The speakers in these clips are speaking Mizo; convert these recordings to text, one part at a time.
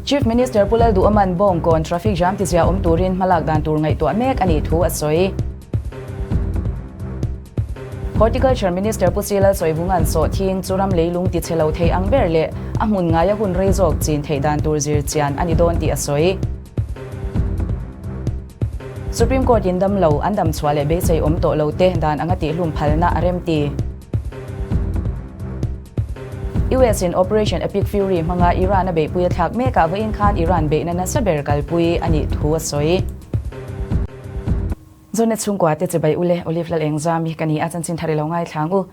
Chief Minister Pu Lalduhawma'n Bawngkawn traffic jam tizia awm turin hmalak dan tur ngaihtuah mek a nih thu a sawi. Horticulture Minister Pu C Lalsawivunga'n sawhthing chu ram leilung ti chhe lo thei ang ber leh a hmun ngaia hun rei zawk chin theih dan tur zir chian a ni dawn tih a sawi. Supreme Court in dam lo, an dam chhuah leh beisei awm tawh lo te dan anga tihhlum phalna a remti. US in Operation Epic Fury hmanga Iran a beihpui a thlak mekah vawiin khan Iran beihna nasa ber kalpui a nih thu a sawi. Zonet chhungkua te chibai ule Olive Lalengzami ka ni a, chanchin thar i lo ngaithla ang u.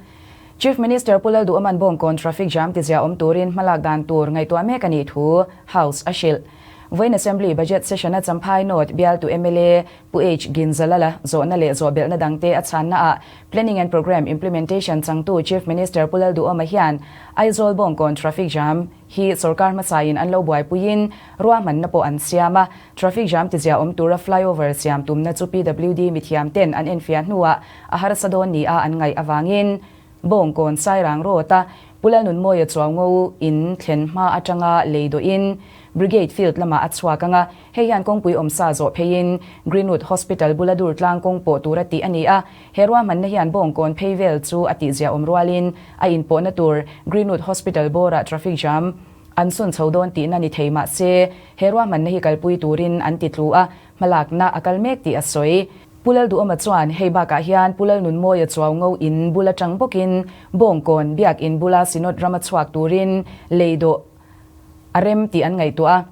Chief Minister Pu Lalduhawman Bawngkawn traffic jam tizia awm turin hmalak dan tur ngaihtuah mek a nih thu House a hrilh. Vawiin Assembly Budget Session a Champhai North bialtu mla Pu H Ginzalala zawhna leh zawhbelhna dangte a chhanna ah Planning and Programme Implementation changtu Chief Minister Pu Lalduhawma hian Aizawl Bawngkawn traffic jam hi sorkar hmasain an lo buaipuiin ruahmanna pawh an siam a, traffic jam tizia awm tura flyover siam tumna chu PWD mithiam ten an enfiah hnuah a harsa dawn nia an ngaih avangin Bawngkawn Sairang Road a Pu Lalnunmawia Chuaungo in thlen hma atanga lei dawhin Brigade Field lamah a chhuak ang a, hei hian kawngpui awmsa zawh pheiin Greenwood Hospital bula dur tlang kawng pawh tura tih a ni a, he ruahmanna hian Bawngkawn phei vel chu a tihzia awm rualin a inpawhna tur Greenwood Hospital bawrah traffic jam an sun chho dawn tihna ni thei mah se he ruahmanna hi kalpui turin an ti tlu a, hmalakna a kal mek tih a sawi. Pu Lalduhawma chuan hei bakah hian Pu Lalnunmawia Chuaungo in bula tang bawkin Bawngkawn Biak in bula Synod rama chhuak turin lei dawh a rem tih an ngaihtuah a.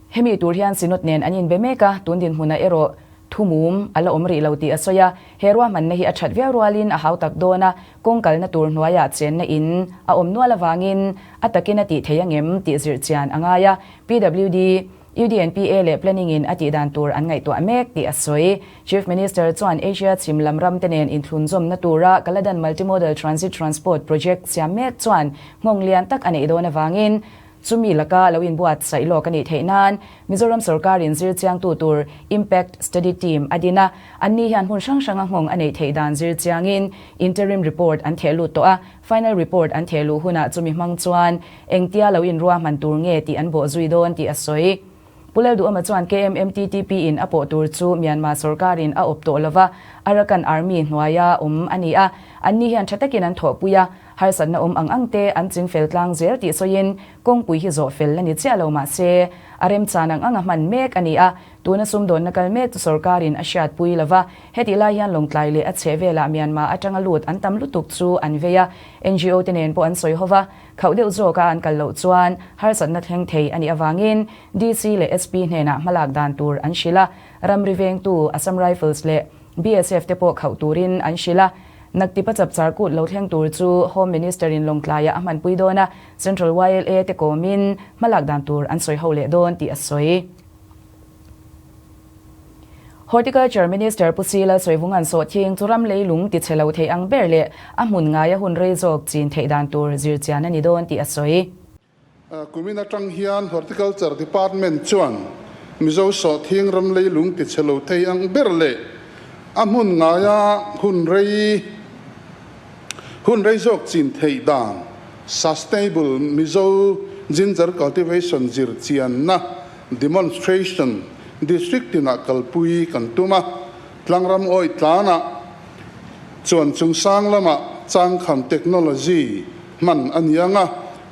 Hemi tur hian Synod nen an inbe mek a, tun dinhmunah erawh thumum a la awm rih lo tih a sawi a. He ruahmanna hi a that viau rualin a hau tak dawn a, kawng kalna tur hnuaiah chenna in a awm nual avangin a takin a tih thei angem tih zirh chian a ngai a. PWD. UDNPA leh Planning in a tih dan tur an ngaihtuah mek tih a sawi. Chief Minister chuan Asia chhim lam ram te nen inthlunzawmna tura Kaladan Multimodal Transit Transport Project siam mek chuan nghawng lian tak a neih dawn avangin chumi laka lo inbuatsaih lawk a nih theih nan Mizoram sorkarin zir chiangtu tur Impact Study Team a din a. Anni hian hmun hrang hranga nghawng a neih theih dan zir chiangin Interim Report an theh lut tawh a. Final Report an theh luh hunah chumi hmang chuan Engtia lo inruahman tur nge tih an bawh zui dawn tih a sawi. Pu Lalduhawma chuan KMMTTP in a pawh tur chu Myanmar sorkarin a awp tawh lova, Arakan Army hnuaia awm a ni a, anni hian tha takin an thawhpui a, harsatna awm ang ang te an ching fel tlang zel tih sawiin kawngpui hi zawh fel la ni chiah lo mah se a remchan ang anga hman mek a ni a, Tuna sumdawnna kal mek chu sorkarin a hriatpui lo va, hetih lai hian Lawngtlai leh a chhehvelah Myanmar atanga lut an tam lutuk chu an vei a, NGO te nen pawh an sawi ho va, khauh deuh zawka an kal loh chuan harsatna thleng thei a nih avangin DC leh SP hnenah hmalak dan tur an hrilh a, ramri vengtu Assam Rifles leh BSF te pawh khauh turin an hrilh a. Naktipa chapchar kut lo thleng tur chu Home Minister-in Lawngtlaiah a hmanpui dawn a, Central YLA te kawmin hmalak dan tur an sawi ho leh dawn tih a sawi. Horticulture Minister Pu C Lalsawivunga'n sawhthing chu ram leilung ti chhe lo thei ang ber leh a hmun ngaia hun rei zawk chin theih dan tur zir chian a ni dawn tih a sawi. Kumin atang hian Horticulture Department chuan Mizo sawhthing ram leilung ti chhe lo thei ang ber leh a hmun ngaia hun rei hun rei zawk chin theih dan Sustainable Mizo Ginger Cultivation zir chianna Demonstration, District tinah kalpui kan tum a, tlangram awih tlanah chuan chungsang lamah changkham technology hman a ni ang a,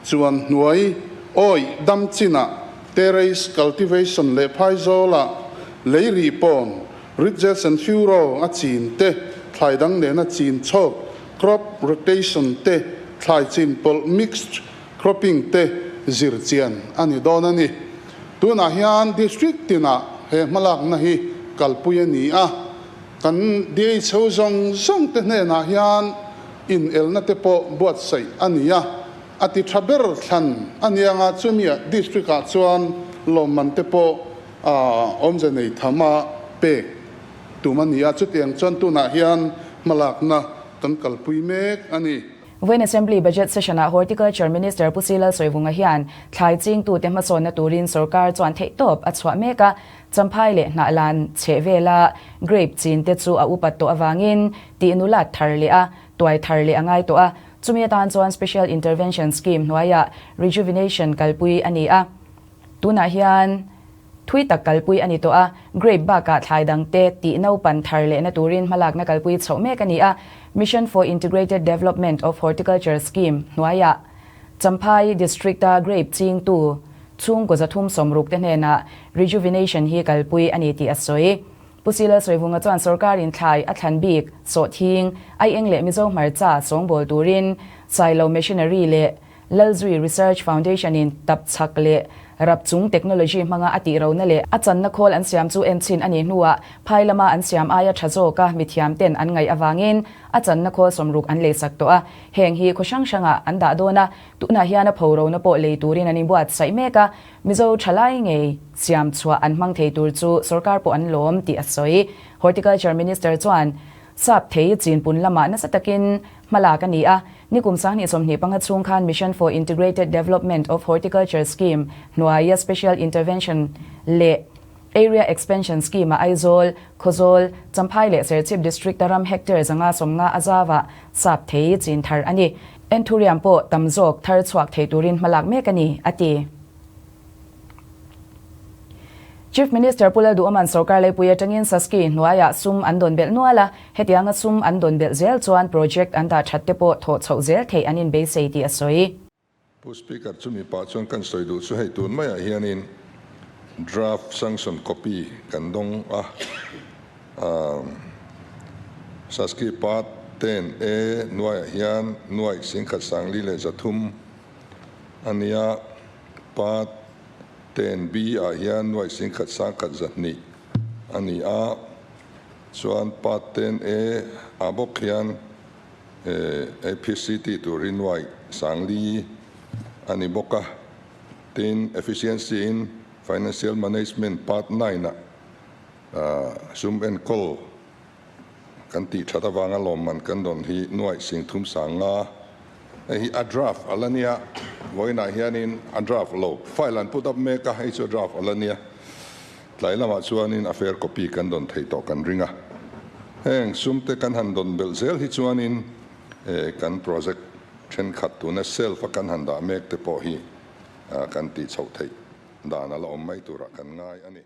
chuan hnuai awih dam chinah terrace cultivation leh phaizawlah lei rih pawn ridges and furrow a chin te, thlai dang nena chin chhawk crop rotation te, thlai chin pawlh mixed Cropping te zir chian a ni dawn a ni. Tunah hian District tinah he hmalakna hi kalpui a ni a, kan DHO zawng zawng te hnenah hian inelna te pawh buatsaih a ni a, a ti tha ber thlan a ni anga chumia District ah chuan lawmman te pawh awmze nei tham a pek tum a ni a, chutiang chuan tunah hian hmalakna kan kalpui mek a ni. Vawiin Assembly Budget Session-ah Horticulture Minister Pu Silal Sawivunga hian thlai chingtute hmasawnna turin sorkar chuan theihtawp a chhuah mek a, Champhai leh Hnahlan chhehvela grape chin te chu a upat tawh avangin tih nulat thar leh a tuai thar leh a ngai tawh a, chumi atan chuan Special Intervention Scheme hnuaiah rejuvenation kalpui a ni a. Tunah hian thui tak kalpui a ni tawh a, grape bakah thlai dangte tih naupan thar lehna turin hmalakna kalpui chhoh mek a ni a, Mission for Integrated Development of Horticulture Scheme hnuaiah Champhai District-a grape chingtu chhungkaw 360 te hnenah rejuvenation hi kalpui a ni tih a sawi. Pu Sila Sawivunga chuan sorkarin thlai a thlan bik, sawhthing, aieng leh Mizo hmarcha sawngbawl turin Sailo Machinery leh Lalzui Research Foundation-in tap chak leh rap chung technology hmanga a tih rona leh a channa khawl an siam chu enchhin a nih hnuah phai lama an siam aia tha zawka mithiam ten an ngaih avangin a channa khawl 60 an leisak tawh a. Heng hi khaw hrang hrangah an dah dawn a, tunah hian a pho rona pawh lei turin an inbuatsaih mek a, Mizo thalai ngei siam chhuah an hmang thei tur chu sorkar pawh an lawm tih a sawi. Horticulture Minister chuan sap thei chinpun lamah nasa takin hmalak a ni a, nikum 2025 chhung khan Mission for Integrated Development of Horticulture Scheme hnuaia Special Intervention leh Area Expansion Scheme-a Aizawl, Khawzawl, Champhai leh Serchhip District-a ram hectare 150 a zauah sap thei chin thar a ni. Anthurium pawh tam zawk thar chhuak thei turin hmalak mek a ni, a ti. Chief Minister Pu Lalduhawma'n sorkar leipui atangin Saski hnuaiah sum an dawn belh nual a, hetianga sum an dawn belh zel chuan project an dah that te pawh thawh chhoh zel theih an inbeisei tih a sawi. Pu Speaker, chumi pah chuan kan sawi duh chu hei tun maiah hianin draft sanction copy kan dawng a, Saski part 10 A nuaiah hian nuaih 10,300 a nia, part 10 B ah hian nuaih 10,102 a ni a, chuan part 10 A ah bawk hian APC tih tur hi nuaih 4000 a ni bawk a, tin Efficiency in Financial Management Part 9 ah sum enkawl kan tih that avanga lawmman kan dawn hi nuaih 35,000. Hei hi a draft a la nia, vawiinah hianin a draft lo, file an put up mek a, hei chu a draft a la nia. Tlai lamah chuanin a fair copy kan dawn thei tawh kan ring a. Heng sumte kan han dawn belh zel hi chuanin kan project thenkhat tuna self a kan han dah mek te pawh hi kan tih chhoh theih dan a la awm mai turah kan ngai a ni.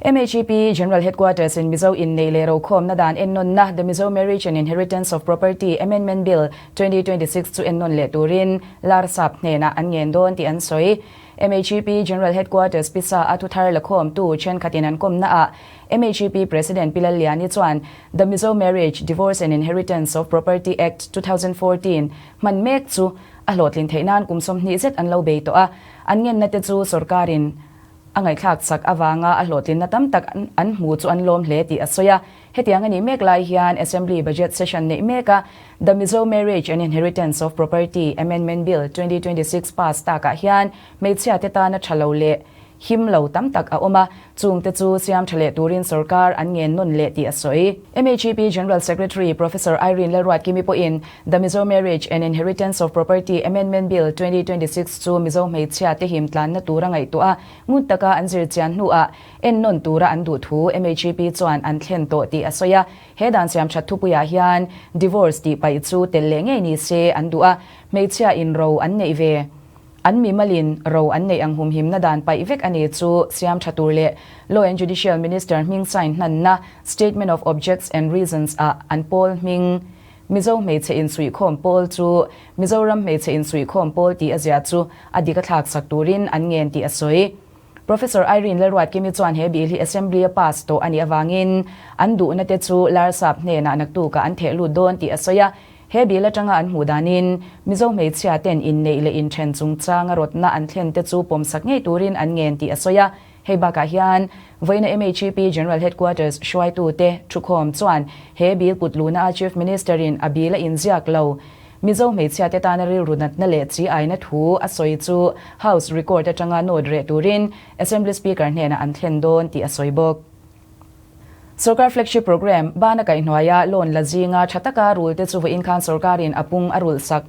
MHEP General Headquarters in Mizo inneih leh rokhawmna dan ennawnna The Mizo Marriage and Inheritance of Property Amendment Bill 2026 chu ennawn leh turin Larsap hnenah an ngen dawn tih an sawi. MHEP General Headquarters pisa a thuthar lakhawmtu thenkhatin an kawmnaah MHEP President Pi Lalliani chuan The Mizo Marriage, Divorce and Inheritance of Property Act 2014 hman mek chu a hlawhtlin theih nan kum 20 zet an lo bei tawh a, an ngenna te chu sorkarin a ngaihthlak sak avanga a hlawhtlinna tam tak an hmu chu an lawm hle tih a sawi a. Hetiang a nih mek lai hian Assembly Budget Session neih mek a, The Mizo Marriage and Inheritance of Property Amendment Bill 2026 pass takah hian hmeichhia te tana tha lo leh him lo tam tak a awm a, chungte chu siam tha leh turin sorkar an ngen nawn leh tih a sawi. MHEP General Secretary Professor Irene Lalruatkimi pawhin The Mizo Marriage and Inheritance of Property Amendment Bill 2026 chu Mizo hmeichhia te him tlanna tura ngaihtuah a, ngun taka an zir chian hnuah Ennawn tura an duh thu MHEP chuan an thlen tawh tih a sawi a, he dan siam that thupuiah hian divorce tih paih chu tel leh ngei ni se an duh a, hmeichhia in ro an neih ve. An mimalin ro an neih ang humhimna dan paih vek a ni chu siam tha tur leh Law and Judicial Minister hming sign hlanna Statement of Objects and Reasons ah an pawl hming Mizo hmeichhe insuihkhawm pawl chu Mizoram hmeichhe insuihkhawm pawl tih a zia chu a dik a thlak sak turin an ngen tih a sawi. Professor Irene Lalruatkimi chuan he bill hi Assembly a pass tawh a nih avangin an duhna te chu Larsap hnenah naktukah an theh lut dawn tih a sawi a. He bill atanga an hmuh danin Mizo hmeichhia ten inneih leh inthen chungchanga rawtna an thlen te chu pawmsak ngei turin an ngen tih a sawi a. Hei bakah hian vawiina MHEP General Headquarters hruaitute thukhawm chuan he bill put luhna a Chief Minister in a bill a inziak lo Mizo hmeichhia te tana rilru natna leh chi aina thu a sawi chu House record atanga note reh turin Assembly Speaker hnenah an thlen dawn tih a sawi bawk. Sorkar flagship programme bana kaihhnuaia loan la zinga tha taka rul te chu vawiin khan sorkarin a pung a rulh sak.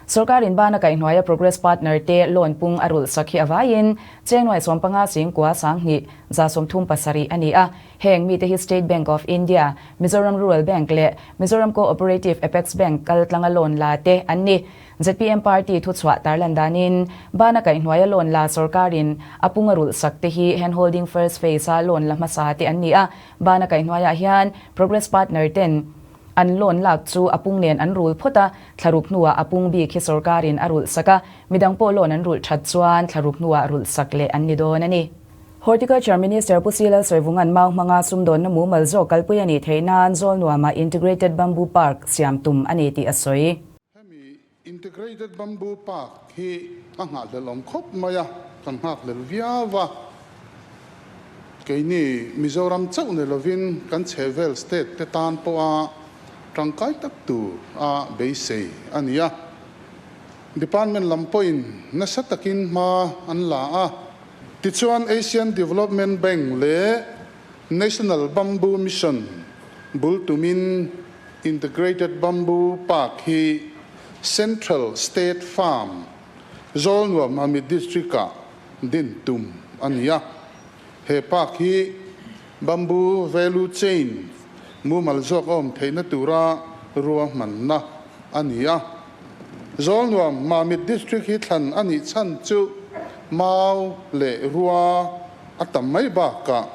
Sorkarin bana kaihhnuaia Progress Partner te loan pung a rulh sak hi a vaiin cheng nuai 15 singkua 2000 37 a ni a. Heng mite hi State Bank of India, Mizoram Rural Bank leh Mizoram Co-operative Apex Bank kal tlanga loan la te an ni. Zpm party thuchhuah tarlan danin bana kaihhnuaia loan la sorkarin a pung a rulh sak te hi handholding first phase a loan la hmasa te an ni a. Bana kaihhnuaiah hian Progress Partner ten an loan lak chu a pung nen an rul phawt a, thlaruk hnuah a pung bik hi sorkarin a rulh sak a, midang pawh loan an rulh that chuan thlaruk hnuah rulh sak leh an ni dawn a ni. Horticulture Minister Pu Silal Sawivunga'n mau hmanga sumdawnna mumal zawk kalpui a nih theih nan Zawlnuamah Integrated Bamboo Park siam tum a ni tih a sawi. Hemi Integrated Bamboo Park hi a nghahhlelh awm khawp mai a, kan nghakhlel viau a. Keini Mizoram chauh ni lovin kan chhehvel state te tan pawha tangkai tak tur a beisei a ni a. Department lam pawhin nasa takin hma an la a. Tichuan Asian Development Bank leh National Bamboo Mission bul tumin Integrated Bamboo Park hi Central State Farm, Zawlnuam Mamit District-ah din tum a ni a. He park hi bamboo value chain mumal zawk a awm theihna tura ruahmanna a ni a. Zawlnuam Mamit District hi thlan a nih chhan chu mau leh rua a tam mai bakah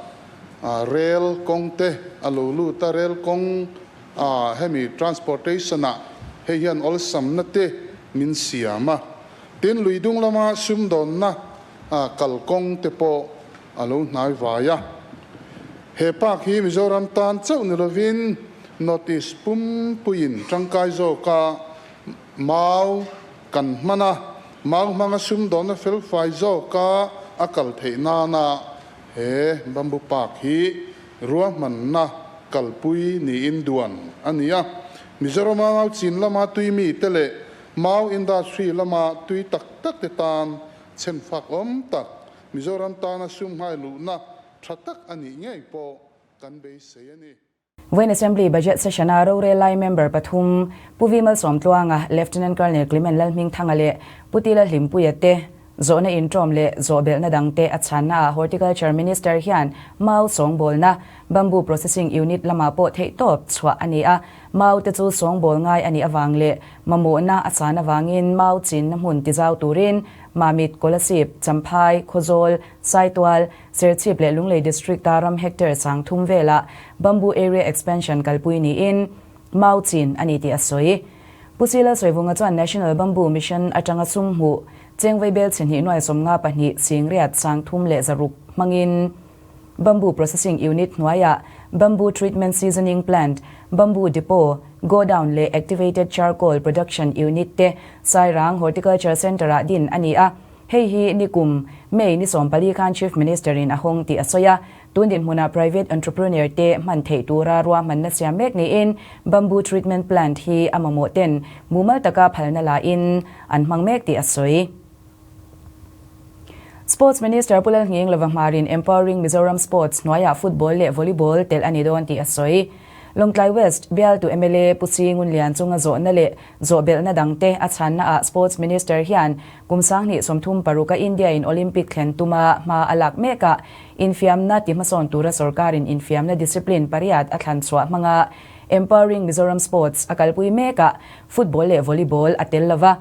rel kawng te a lo lut a, rel kawng hemi transportation ah hei hian awlsamna te min siam a. Tin, lui dung lama sumdawnna kalkawng te pawh a lo hnai vai a. He park hi Mizoram tan chauh ni lovin North East pumpuiin tangkai zawka mau kan hman a, mau hmanga sumdawnna felfai zawka a kal theih nana he Bamboo Park hi ruahmanna kalpui niin duan a ni a. Mizorama mau chin lama tui mite leh Mau industry lama tui tak tak te tan chhem fak awm tak, Mizoram tana sum nghai luhna tha tak a nih ngei pawh kan beisei a ni. Vawiin Assembly Budget Session-a rorel lai member pathum, Pu V Malsawmtluanga, Lieutenant Colonel Clement Lalhmingthanga leh Pu Tila Hlimpuia te zawhna intawm leh zawhbelhna dangte a chhannaah Horticulture Minister hian mau sawngbawlna, Bamboo Processing Unit lamah pawh theihtawp chhuah a ni a, mau te chu sawngbawl ngai a nih avang leh mamawhna a chan avangin mau chinna hmun tizau turin Mamit, Kolasib, Champhai, Khawzawl, Saitual, Serchhip leh Lunglei District-a ram hectare 3000 velah Bamboo Area Expansion kalpui niin mau chin a ni tih a sawi. Pu Sila Sawivunga chuan National Bamboo Mission atanga sum hmuh chengvei bel chhe hnih nuai 52 singriat 306 hmangin Bamboo Processing Unit hnuaiah Bamboo Treatment Seasoning Plant, Bamboo Depot, Godown leh Activated Charcoal Production Unit te Sairang Horticulture Centre-ah din a ni a. Hei hi nikum May ni 14 khan Chief Minister-in a hawng tih a sawi a. Tun dinhmunah private entrepreneur te hman theih tura ruahmanna siam mek niin Bamboo Treatment Plant hi a mamawh ten mumal taka phalna lain an hmang mek tih a sawi. Sports Minister Pu Lalnghing Lova Hmarin Empowering Mizoram Sports hnuaiah football leh volleyball telh a ni dawn tih a sawi. Lawngtlai West bialtu mla Pu Si Ngunlian chunga zawhna leh zawhbelhna dangte a chhannaah Sports Minister hian kum 2036 a India-in Olympic thlen tuma hma a lak mekah infiamna ti hmasawn tura sorkarin infiamna discipline pariat a thlan chhuah hmanga Empowering Mizoram Sports a kalpui mekah football leh volleyball a tel lova.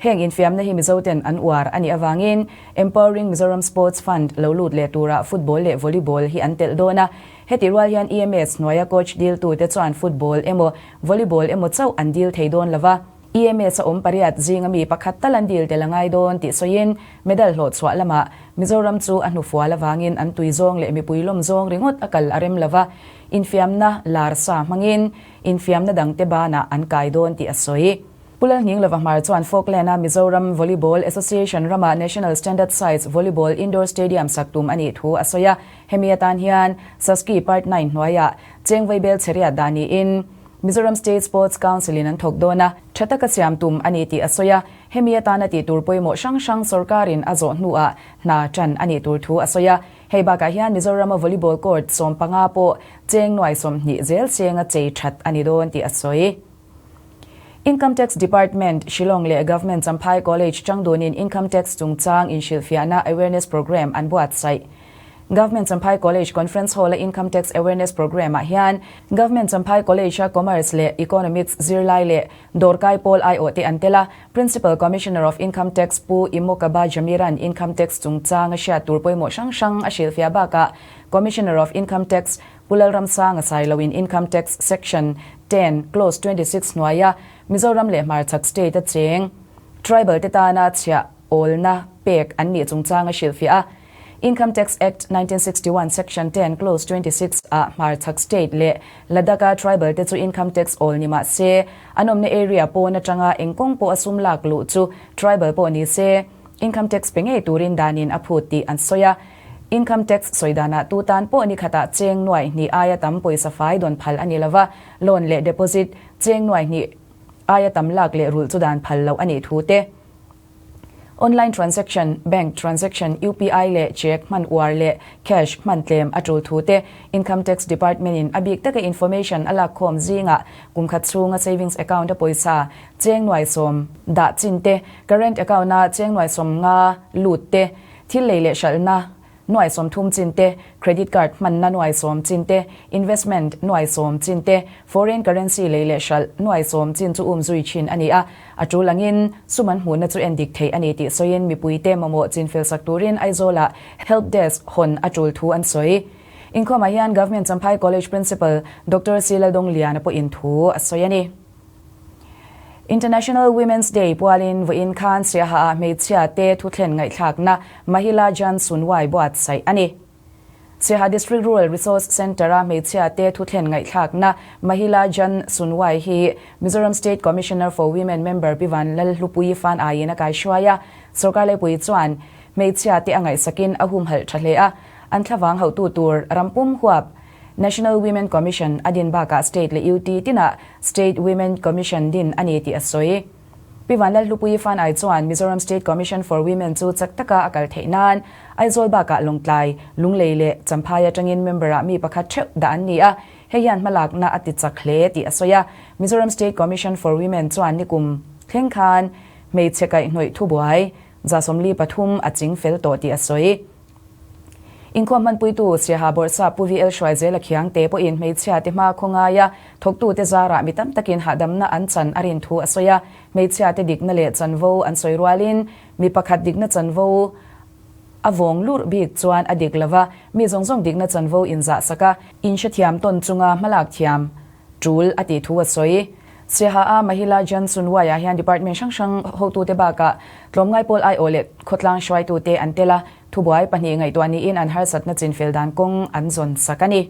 Heng infiamna hi Mizoten an uar a nih avangin Empowering Mizoram Sports Fund lo lut leh turah football leh volleyball hi an telh dawn a. Heti rual hian EMS hnuaia coach diltute chuan football emaw volleyball emaw chauh an dil thei dawn lova. EMS a awm pariat zinga mi pakhat tal an dil tel a ngai dawn tih sawiin medal hlawhchhuah lamah Mizoram chu a hnufual avangin an tui zawng leh mipui lawm zawng ringawt a kal a rem lova, infiamna lar sa hmangin infiamna dangte banah an kai dawn tih a sawi. Pu Lalnghing Lova Hmar chuan Falkland-a Mizoram Volleyball Association rama National Standard Size Volleyball Indoor Stadium sak tum a nih thu a sawi a. Hemi atan hian Saski Part 9 hnuaiah Chengvei bel chheriat dah niin Mizoram State Sports Council-in an thawk dawn a, tha taka siam tum a ni tih a sawi a. Hemi atana tih tur pawimawh hrang hrang sorkarin a zawh hnuah hna tan a nih tur thu a sawi a. Hei bakah hian Mizorama volleyball court 15 pawh cheng nuai 20 zel chenga chei that a ni dawn tih a sawi. Income Tax Department, Shillong leh Government Champhai College changdunin Income Tax chungchang inhrilhfiahna Awareness Programme an buatsaih. Government Champhai College Conference Hall-a Income Tax Awareness Programme-ah hian Government Champhai College-a Commerce leh Economics zirlai leh dawrkai pawl aiawhte an tel a, Principal Commissioner of Income Tax Pu Imokaba Jamiran Income Tax chungchang a hriat tur pawimawh hrang hrang a hrilhfiah bakah Commissioner of Income Tax Pu Lalramsanga Sailoin Income Tax Section 10 Clause 26 hnuaia Mizoram leh hmarchhak state a cheng tribal te tana chhiah awlna pek an nih chungchang a hrilhfiah a. Income Tax Act 1961 Section 10 Clause 26 ah hmarchhak state leh Ladakh-a tribal te chu income tax awl ni mah se an awmna area pawn atanga eng kawng pawh a sum lak luh chu tribal pawh ni se income tax pe ngei turin danin a phut tih an sawi a. Income tax sawi danah tu tan pawh ni khatah cheng nuaih hnih aia tam pawisa fai dawn phal a ni lova, loan leh deposit cheng nuaih hnih aia tam lak leh rulh chu dan phal loh a nih thu te, online transaction, bank transaction, UPI leh cheque hman uar leh cash hman tlem a tul thu te, Income Tax Department in a bik taka information a lak khawm zingah kum khat chhunga savings account a pawisa cheng nuai sawm dah chin te, current account a cheng nuai sawm nga lut te, Thil lei leh hralhna nuai 30 chin te, credit card hmanna nuai 10 chin te, investment nuai 10 chin te, foreign currency lei leh hralh nuai 10 chin chu um zui thin a ni a. A tul angin sum an hmuhna chu en dik theih a ni tih sawiin mipuite mamawh chinfel sak turin Aizawlah Help Desk hawn a tul thu an sawi. Inkhawmah hian Government Champhai College Principal Doctor C Laldongliana pawhin thu a sawi a ni. International Women's Day pualin vawiin khan Siaha ah hmeichhia te thuthlen ngaihthlakna Mahila Jan Sunwai buatsaih a ni. Siaha District Rural Resource Centre a hmeichhia te thuthlen ngaihthlakna Mahila Jan Sunwai hi Mizoram State Commissioner for Women member Pi Van Lalhlupuii fan aiin a kaihruai a, sawrkar leipui chuan hmeichhia te a ngaihsakin a humhalh tha hle a, an thlavang hauhtu tur rampum huap National Women Commission a din bakah State leh UT tinah State Women Commission din a ni tih a sawi. Pi Vanlalhlupuii Fan Ai chuan Mizoram State Commission for Women chu chak taka a kal theih nan Aizawl bakah Lawngtlai, Lunglei leh Champhai atangin member-ah mi pakhat theuh dah an ni a, hei hian hmalakna a ti chak hle tih a sawi a. Mizoram State Commission for Women chuan nikum thleng khan hmeichhe kaihhnawih thubuai 43 a ching fel tawh tih a sawi. Inkhawm hmanpuitu Siaha Bawrhsap Pu VL Hruaizela Khiangte pawhin hmeichhia te hma khawngaia thawktute zarah mi tam takin hahdamna an chan a rin thu a sawi a. Hmeichhia te dikna leh chanvo an sawi rualin mi pakhat dikna chanvo a vawng lurh bik chuan a dik lova, mi zawng zawng dikna chanvo inzahsak a, inhrethiam tawn chunga hmalak thiam tul a tih thu a sawi. Siaha a Mahila Jan Sunwai-ah hian department hrang hrang hotute bakah tlawmngai pawl aiawh leh khawtlang hruaitute an tel a, thubuai pahnih ngaihtuah niin an harsatna chinfel dan kawng an zawn sak a ni.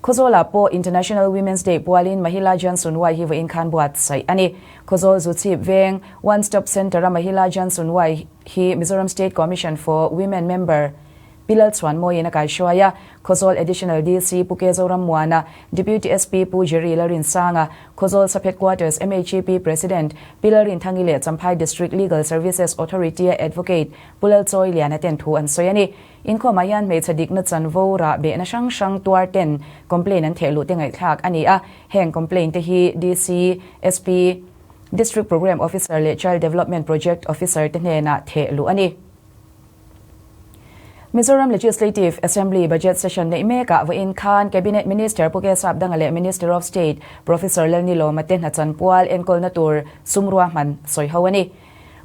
Khawzawlah pawh International Women's Day pualin Mahila Jan Sunwai hi vawiin khan buatsaih a ni. Khawzawl Zuchhip Veng One Stop Centre-a Mahila Jan Sunwai hi Mizoram State Commission for Women member Pi Lalchhuanmawiin a kaihruai a, Khawzawl Additional DC Pu Ke Zorammuana, Deputy SP Pu Jerry Lalrinsanga, Khawzawl Sub Headquarters MHEP President Pi Lalrinthangi leh Champhai District Legal Services Authority-a Advocate Pu Lalchawi Liana ten thu an sawi a ni. Inkhawmah hian hmeichhe dikna chanvo rah behna hrang hrang tuar ten complaint an theh luh te ngaihthlak a ni a, heng complaint te hi DC, SP, District Programme Officer leh Child Development Project Officer te hnenah theh luh a ni. Mizoram Legislative Assembly Budget Session neih mekah vawiin khan Cabinet Minister Pu Kesap Danga leh Minister of State Professor Lalnilawma te hnachan pual enkawlna tur sum ruahman sawi ho a ni.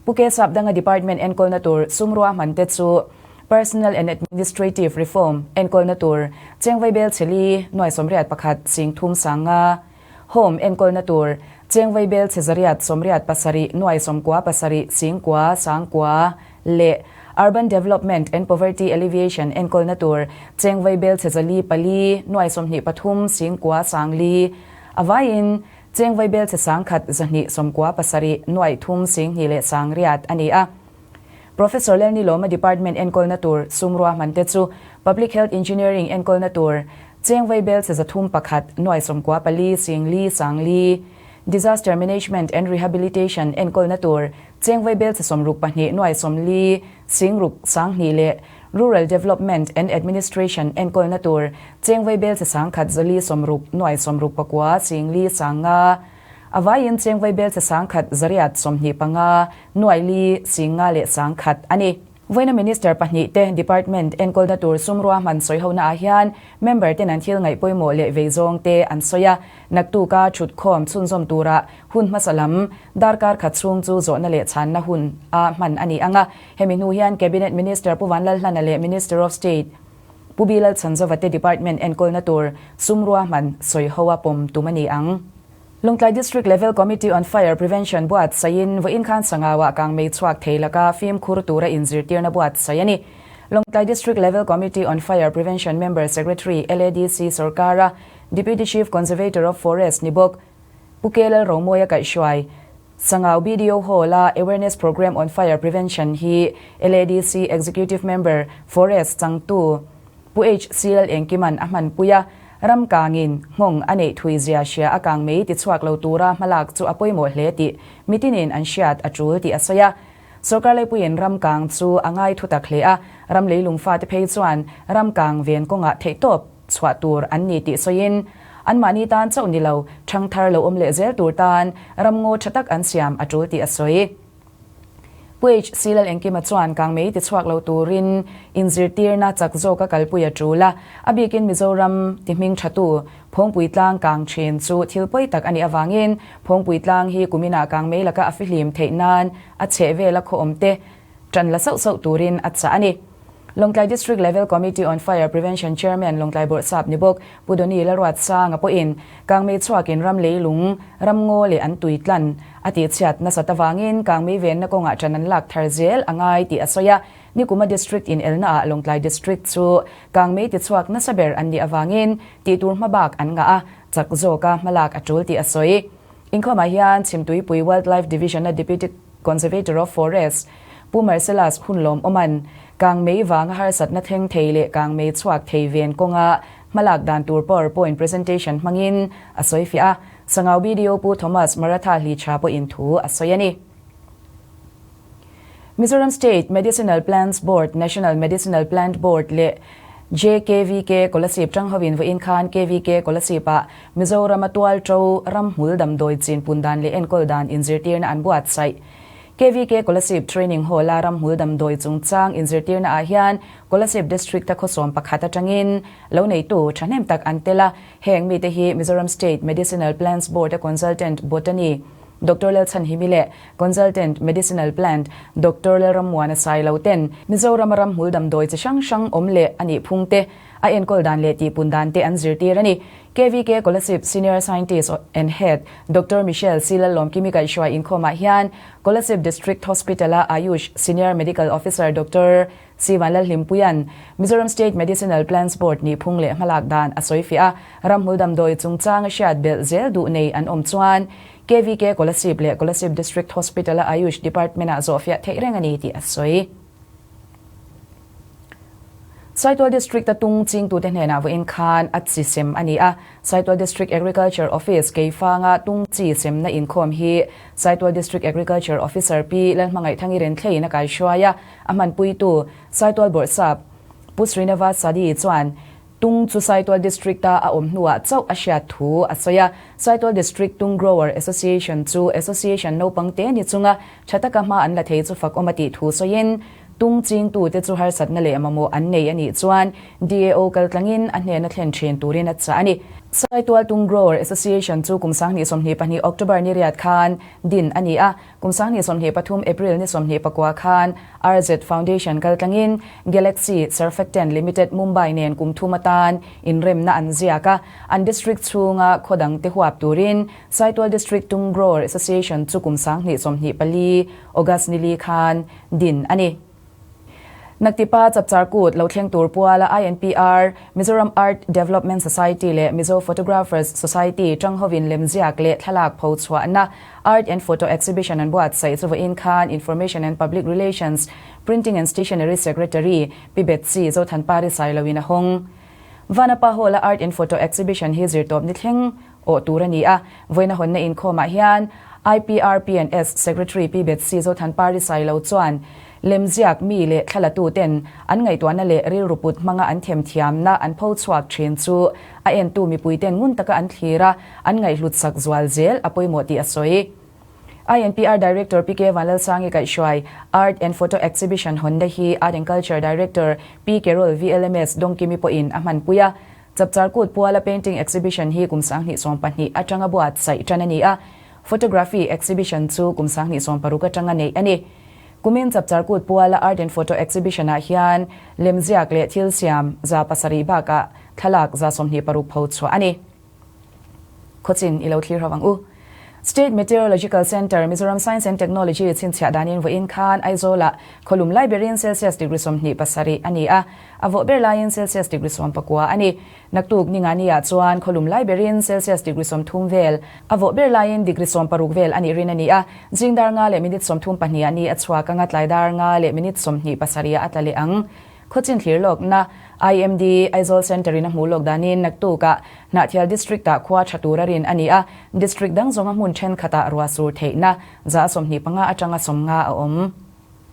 Pu Kesap Danga Department enkawlna tur sum ruahman te chu Personnel and Administrative Reform enkawlna tur Chengvai Bel Chheli nuai 81 sing thum sanga, Home enkawlna tur Chengvai Bel Chhe 187 nuai 97 sing kua sang kua leh Urban Development and Poverty Alleviation enkawlna tur Chengvai Bel Chhe 404 nuai 23 sing kua sang li a vaiin Chengvai Bel Chhe 1 297 nuai thum sing hnih leh sang riat a ni a. Professor Lalnilawma Department enkawlna tur sum ruahman te chu Public Health Engineering enkawlna tur Chengvai Bel Chhe 301 nuai 94 sing li sang li, Disaster Management and Rehabilitation enkawlna tur Chengvai Bel Chhe 62 nuai 40 sing ruk sang hnih leh Rural Development and Administration enkawlna tur Chengvai Bel Chhe 1 460 nuai 69 sing li sang nga. A vaiin cheng vaibel che 10,000 825 nuai li 50 leh 10,000 a ni. Vawiina Minister pahnih te Department enkawlna tur sum ruahman sawihona ah hian member ten an thil ngaih pawimawh leh vei zawng te an sawi a, naktuka thutkhawm chhunzawm tura hun hmasa lam darkar khat chhung chu zawhna leh chhanna hun a hman a ni ang a. Hemi hnu hian Cabinet Minister Pu Vanlalhlana leh Minister of State Pu Bilal Chhanzova te Department enkawlna tur sum ruahman sawiho a pawm tum a ni ang. Lawngtlai District Level Committee on Fire Prevention buatsaihin vawiin khan Sangauah kangmei chhuak thei laka fimkhur tura inzirtirna buatsaih a ni. Lawngtlai District Level Committee on Fire Prevention Member Secretary LADC sorkara Deputy Chief Conservator of Forest ni bawk Pu K Lalromawia kaihhruai Sangau BDO Hall-a Awareness Programme on Fire Prevention hi LADC Executive Member Forest changtu Pu HC Lalengkima'n a hmanpui a, ram kangin nghawng a neih thui zia hria a kang mei tichhuak lo tura hmalak chu a pawimawh hle tih mitinin an hriat a tul tih a sawi a. Sorkar laipuiin ram kang chu a ngai thu tak hle a, ram leilung fate phei chuan ram kang ven kawngah theihtawp chhuah tur an ni tih sawiin, anmahni tan chauh ni lo, ṭhangthar lo awm leh zel tur tan ramngaw ṭha tak an siam a tul tih a sawi. Pu HC Lalengkima chuan kangmei tichhuak lo turin inzirtirna chak zawka kalpui a tul a, a bikin Mizoram ti hming thatu Phawngpui tlang kang thin chu thil pawi tak a nih avangin Phawngpui tlang hi kuminah kangmei laka a fihlim theih nan a chheh vela khaw awm te ṭan la sauh sauh turin a chah a ni. Lawngtlai District Level Committee on Fire Prevention Chairman Lawngtlai Bawrhsap ni bawk Pu Doni Lalruatsanga pawhin kangmei chhuakin ram leilung, ramngaw leh an tui tlan a tihchhiat nasat avangin kangmei venna kawngah ṭan an lak thar zel a ngai tih a sawi a. Nikuma District inelna ah Lawngtlai District chu kangmei tichhuak nasa ber an nih avangin tihtur hmabak an ngah a, chak zawka hmalak a ṭul tih a sawi. Inkhawmah hian Chhimtuipui Wildlife Division-a Deputy Conservator of Forests, Pu Marcellus Hunlawm awman kangmei vanga harsatna thleng thei leh kangmei chhuak thei ven kawnga hmalak dan tur powerpoint presentation hmangin a sawi fiah a, Sangau BDO Pu Thomas Maratha Hlicha pawhin thu a sawi a ni. Mizoram State Medicinal Plants Board, National Medicinal Plant Board leh JKVK Kolasib tanghovin vawiin khan KVK Kolasib-ah Mizorama tualṭo ramhmul damdawi chin pun dan leh enkawl dan inzirtirna an buatsaih. KVK Kolasib Training Hall-a ramhmul damdawi chungchang inzirtirna ah hian Kolasib District-a khawsawm pakhat atangin lo neitu thahnem tak an tel a, heng mite hi Mizoram State Medicinal Plants Board-a Consultant Botany Doctor Lalchhanhimi leh Consultant Medicinal Plant Doctor Lalrammuana Sailo ten Mizorama ramhmul damdawi chi hrang hrang awm leh a nih phung te, a enkawl dan leh tihpun dan te an zirtir a ni. KVK Kolasib Senior Scientist and Head Doctor Michelle C Lallawmkimi kaihhruai inkhawmah hian Kolasib District Hospital-a Ayush Senior Medical Officer Doctor C Vanlalhlimpuia'n Mizoram State Medicinal Plants Board nih phung leh hmalak dan a sawi fiah a, ramhmul damdawi chungchang a hriat belh zel duh nei an awm chuan KVK Kolasib leh Kolasib District Hospital-a Ayush Department-ah zawhfiah theih reng a ni tih a sawi. Saitual District-a tung chingtute hnenah vawiin khan a chi sem a ni a, Saitual District Agriculture Office Keifanga tung chi semna inkhawm hi Saitual District Agriculture Officer Pi Lalhmangaihthang'i Renthleiin a kaihruai a, a hmanpuitu Saitual Bawrhsap Pu Srinivas Sadi chuan Tung chu Saitual District-a a awm hnuah chauh a hriat thu a sawi a, Saitual District Tung Grower Association chu association naupang te ni chunga tha taka hma an la thei chu fak awm a tih thu sawiin, Tung chingtute chu harsatna leh mamawh an nei a nih chuan DAO kaltlangin a hnena thlen thin turin a chah a ni. Saitual Tung Grower Association chu kum 2022 October ni riat khan din a ni a, Kum 2023 April ni 24 khan RZ Foundation kaltlangin Galaxy Surfactant Limited Mumbai nen kum thum atan inremna an ziak a, an district chhunga khaw dangte huap turin Saitual District Tung Grower Association chu kum 2024 August ni li khan din a ni. Naktipa Chapchar Kut lo thleng tur puala INPR, Mizoram Art Development Society leh Mizo Photographers Society tanghovin lemziak leh thlalak pho chhuahna Art and Photo Exhibition an buatsaih chu vawiin khan Information and Public Relations, Printing and Stationery Secretary Pi Betsy Zothanpari Sailoin a hawng. Vanapa Hall-a Art and Photo Exhibition hi zirtawp ni thleng awh tur a ni a, vawiin a hawnna inkhawmah hian IPRP&S Secretary Pi Betsy Zothanpari Sailo chuan. Lemziak mi leh thlalatu ten an ngaihtuahna leh rilru put hmanga an themthiamna an pho chhuak thin chu a entu mipui ten ngun taka an thlir a, an ngaihhlut sak zual zel a pawimawh tih a sawi. INPR Director PK Vanlalsangi kaihhruai Art and Photo Exhibition hawnna hi Art and Culture Director Pi Carol VLMS Dawngkimi pawhin a hmanpui a. Chapchar Kut puala Painting Exhibition hi kum 2012 atanga buatsaih tan a ni a, Photography Exhibition chu kum 2016 atanga neih a ni. Kumin Chapchar Kut puala Art and Photo Exhibition ah hian lemziak leh thil siam 700 bakah thlalak 26 pho chhuah a ni. Khawchin i lo thlir ho ang u. State Meteorological Centre, Mizoram Science and Technology chhinchhiah danin vawiin khan Aizawlah khawlum lai berin Celsius degree 27 a ni a, a vawh ber laiin Celsius degree 19 a ni. Naktuk Ningani-ah chuan khawlum lai berin Celsius degree 30 vel, a vawh ber laiin degree 16 vel a nih rin a ni a, zing dar nga leh minute 32 ah ni a chhuak anga tlai dar nga leh minute 27 ah a tla leh ang. Khawchin thlir lawkna, IMD, Aizawl Centre-in a hmuh lawk danin naktukah Hnahthial District-ah khua tha tura rin a ni a, District dang zawnga hmun thenkhatah ruah sur theihna 25% atanga 50 a awm.